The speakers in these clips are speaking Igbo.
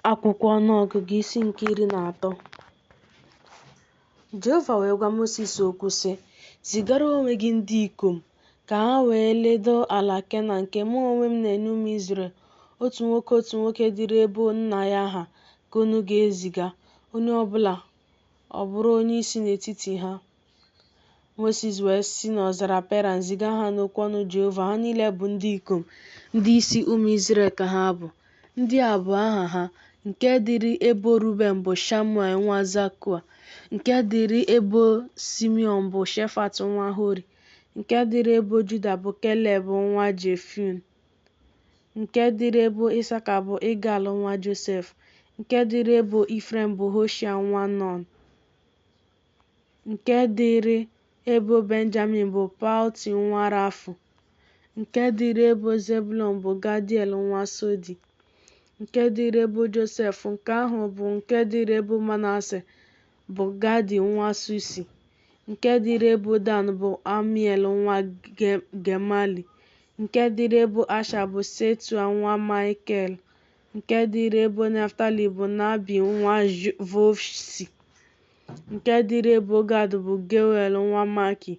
Akwụkwọ Ọnụọgụgụ isi nke 13. Jehova wee gwa Mosis okwu, sị, Zigara onwe gị ndị ikom, ka ha wee ledoo ala Kenan nke mụ onwe m na-enye ụmụ Izrel, otu nwoke otu nwoke dịrị ebo nna ya ha ka unu ga-eziga, onye ọ bụla ọ bụrụ onyeisi n'etiti ha. Mosis wee si n'ọzara Peran ziga ha n'okwu ọnụ Jehova, ha niile bụ ndị ikom, ndị isi ụmụ Izrel ka ha bụ. Ndị a bụ aha ha, nke dịrị ebo Ruben bụ Shamua nwa Zakua, nke dịrị ebo Simiọn bụ Shefat nwa Hori, nke dịrị ebo Juda bụ Keleb nwa Jefune, nke dịrị ebo Isaka bụ Igal nwa Josef, nke dịrị ebo Ifrem bụ Hoshea nwa Nọn, nke dịrị ebo Benjamin bụ Palti nwa Rafu, nke dịrị ebo Zebụlọn bụ Gadiel nwa Sodi, nke dịrị ebo Josef, nke ahụ bụ nke dịrị ebo Manase, bụ Gadi nwa Susi, nke dịrị ebo Dan bụ Amiel nwa Gemali, nke dịrị ebo Asha bụ Setua nwa Maikel, nke dịrị ebo Naftali bụ Nabi nwa Vofsi, nke dịrị ebo Gad bụ Geuel nwa Maki.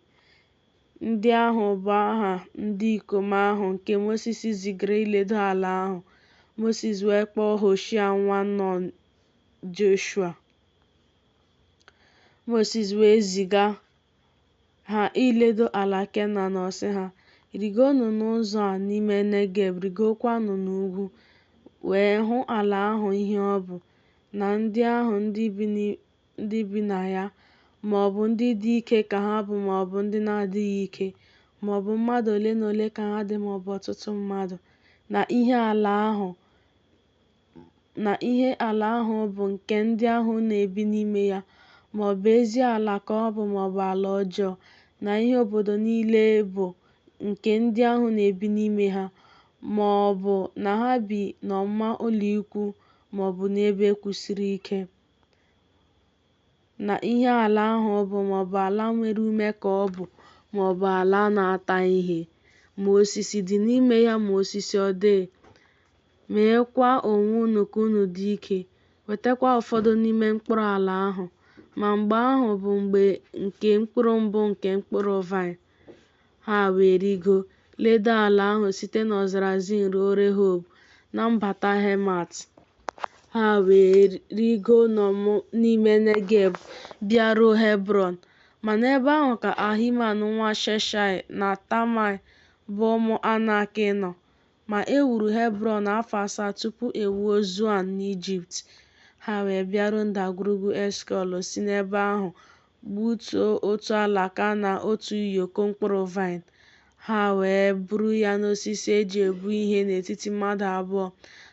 Ndị ahụ bụ aha ndị ikom ahụ nke Mosis zigara iledo ala ahụ. Mosis wee kpọọ Hoshea nwa Nọn Joshua. Mosis wee ziga ha iledo ala Kenan, ọ sị ha, Rigonụ n'ụzọ a n'ime Negeb, rigokwanụ n'ugwu, wee hụ ala ahụ ihe ọ bụ, na ndị ahụ ndị bi na ya, ma ọ bụ ndị dị ike ka ha bụ ma ọ bụ ndị na-adịghị ike, ma ọ bụ mmadụ ole na ole ka ha dị ma ọ bụ ọtụtụ mmadụ, na ihe ala ahụ bụ nke ndị ahụ na-ebi n'ime ya, ma ọ bụ ezi ala ka ọ bụ ma ọ bụ ala ọjọọ, na ihe obodo niile bụ nke ndị ahụ na-ebi n'ime ha, ma ọ bụ na ha bi n'ọmụma ụlọikwuu ma ọ bụ n'ebe kwụsiri ike. Na ihe ala ahụ bụ, ma ọ bụ ala nwere ume ka ọ bụ, ma ọ bụ ala na-ata ihe, ma osisi dị n'ime ya ma osisi ọ dịghị. Meekwa onwe unu ka unu dị ike, wetakwa ụfọdụ n'ime mkpụrụ ala ahụ. Ma mgbe ahụ bụ mgbe nke mkpụrụ mbụ nke mkpụrụ vaịn. Ha wee rigo, ledo ala ahụ site n'ọzara Zin ruo Rehob, na mbata Hemat. Ha wee rịgo n'ime Negeb bịaruo Hebrọn. Ma n'ebe ahụ ka Ahiman nwa Sheshaị na Talmai bụ ụmụ Anak nọ. Ma e wuru Hebrọn afọ 7 tupu e wuo Zoan n'Ijipt. Ha wee bịaruo ndagwurugwu Eshkọl, si n'ebe ahụ gbutuo otu alaka na otu ụyọkọ mkpụrụ vaịn. Ha wee buru ya n'osisi e ji ebu ihe n'etiti mmadụ abụọ.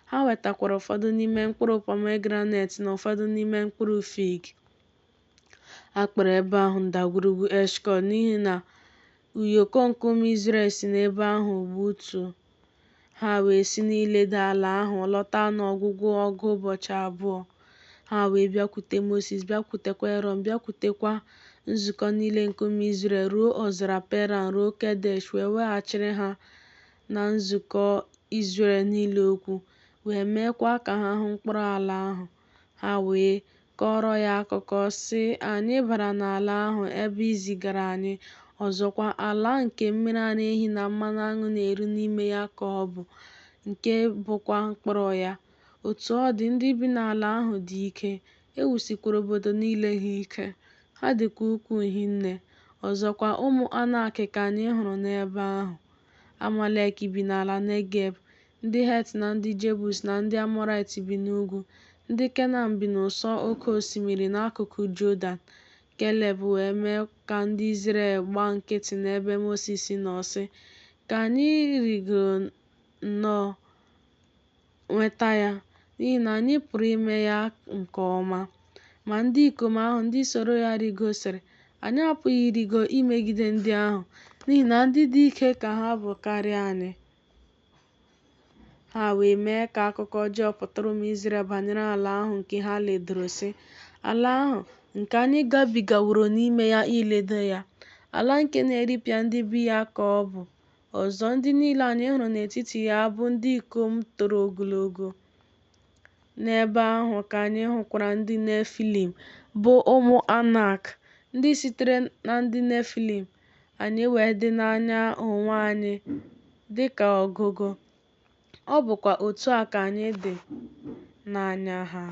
Ha wetakwara ụfọdụ n'ime mkpụrụ pomegranet na ụfọdụ n'ime mkpụrụ fig. A kpọrọ ebe ahụ ndagwurugwu Eshkọl n'ihi na ụyọkọ nke ụmụ Izrel si n'ebe ahụ gbutuo. Ha wee si n'iledo ala ahụ lọta n'ọgwụgwụ ọgụ ụbọchị 2. Ha wee bịakwute Mosis, bịakwutekwa Erọn, bịakwutekwa nzukọ niile nke ụmụ Izrel ruo ọzara Peran, ruo Kedesh, wee weghachiri ha na nzukọ Izrel niile okwu, wee meekwa ka ha hụ mkpụrụ ala ahụ. Ha wee kọọrọ ya akụkọ, sị, Anyị bara n'ala ahụ ebe i zigara anyị, ọzọkwa, ala nke mmiri ara ehi na mmanụ aṅụ na-eru n'ime ya ka ọ bụ, nke bụkwa mkpụrụ ya. Otu ọ dị, ndị bi n'ala ahụ dị ike, e wusikwara obodo niile ha ike, ha dịkwa ukwuu hinne. Ọzọkwa, ụmụ Anak ka anyị hụrụ n'ebe ahụ. Amalek bi n'ala Negeb, ndị Het na ndị Jebus na ndị Amọrait bi n'ugwu, ndị Kenan bi n'ụsọ oke osimiri n'akụkụ Jọdan. Keleb wee mee ka ndị Izrel gba nkịtị n'ebe Mosis nọ, sị, Ka anyị rịgoro nnọọ nweta ya, n'ihi na anyị pụrụ ime ya nke ọma. Ma ndị ikom ahụ ndị soro ya rịgo sịrị, Anyị apụghị ịrịgo imegide ndị ahụ, n'ihi na ndị dị ike ka ha bụ karịa anyị. Ha wee mee ka akụkọ ọjọọ pụtara ụmụ Izrel banyere ala ahụ nke ha ledoro, sị, Ala ahụ, nke anyị gabigaworo n'ime ya iledo ya, ala nke na-eripịa ndị bi ya ka ọ bụ. Ọzọ, ndị niile anyị hụrụ n'etiti ya bụ ndị ikom toro ogologo. N'ebe ahụ ka anyị hụkwara ndị Nefilim, bụ ụmụ Anak, ndị sitere na ndị Nefilim, anyị wee dị n'anya onwe anyị dị ka ọgụgụ, ọ bụkwa otu a ka anyị dị n'anya ha.